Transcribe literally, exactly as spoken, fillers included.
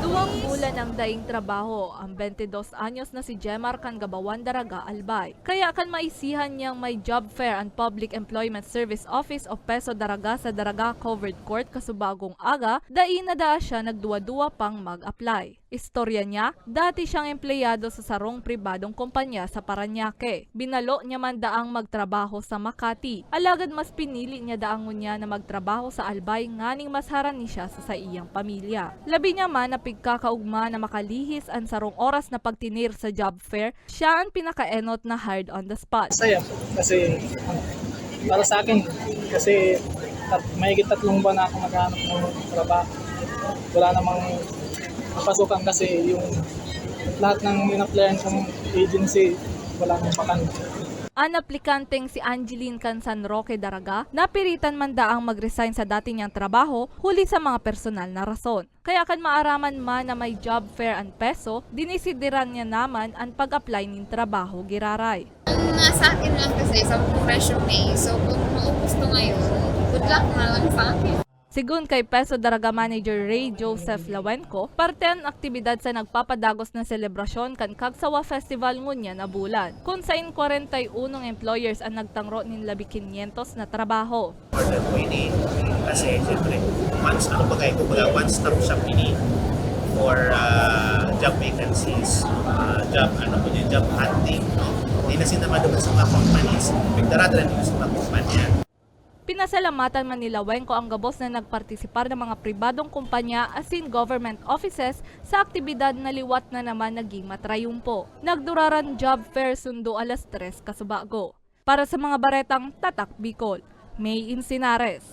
Duwang bulan ang daing trabaho, ang twenty dos anyos na si Jemar kan Gabawan, Daraga, Albay. Kaya kan maisihan niyang may Job Fair and Public Employment Service Office o PESO Daraga sa Daraga Covered Court kasubagong aga, dai na daa siya nagduwa-duwa pang mag-apply. Istorya niya, dati siyang empleyado sa sarong pribadong kumpanya sa Parañaque. Binalo niya man daang magtrabaho sa Makati, alagad mas pinili niya daang ngunyan na magtrabaho sa Albay nganing mas harani siya sa saiyang pamilya. Labi niya man na pigkakaogma na makalihis an sarong oras na pagtinir sa job fair, siya an pinakaenot na hired on the spot. Masaya po kasi ano, para sa akin, kasi tat, mahigit tatlong buwan na ako naghahanap ng trabaho. Wala namang mapasukan kasi yung lahat ng in-applyan kong agency, wala nang bakante. An aplikanteng si Angeline kan San Roque, Daraga, napiritan man daang mag-resign sa dati niyang trabaho huli sa mga personal na rason. Kaya kan maaraman man na may job fair an PESO, dinisideran niya naman an pag-apply nin trabaho giraray. Ang nasa akin lang kasi sa resume, so kung maubos to ngayon, good luck na lang sa akin. Sigun kay PESO Daraga Manager Ray Joseph Lawenco, parte an aktibidad sa nagpapadagos na selebrasyon kan Kagsawa Festival ngunyan na bulan, kun sain kwarenta y unong employers an nagtangro nin labi kinyentos na trabaho. Order po ini kasi siyempre once, ano ba kayo, kumbaga one stop shop ini for uh, job vacancies, uh, job, ano po niya, job hunting, no? Hindi na sila maduman sa mga companies, nagdaradrang sa mga kumpanya. Pinasalamatan man ni Lawenco ang gabos na nagpartisipar na mga pribadong kumpanya asin government offices sa aktibidad na liwat na naman naging matrayumpo. Nagduraran job fair sundo alas tres kasubago. Para sa mga baretang Tatak Bicol, May Insinares.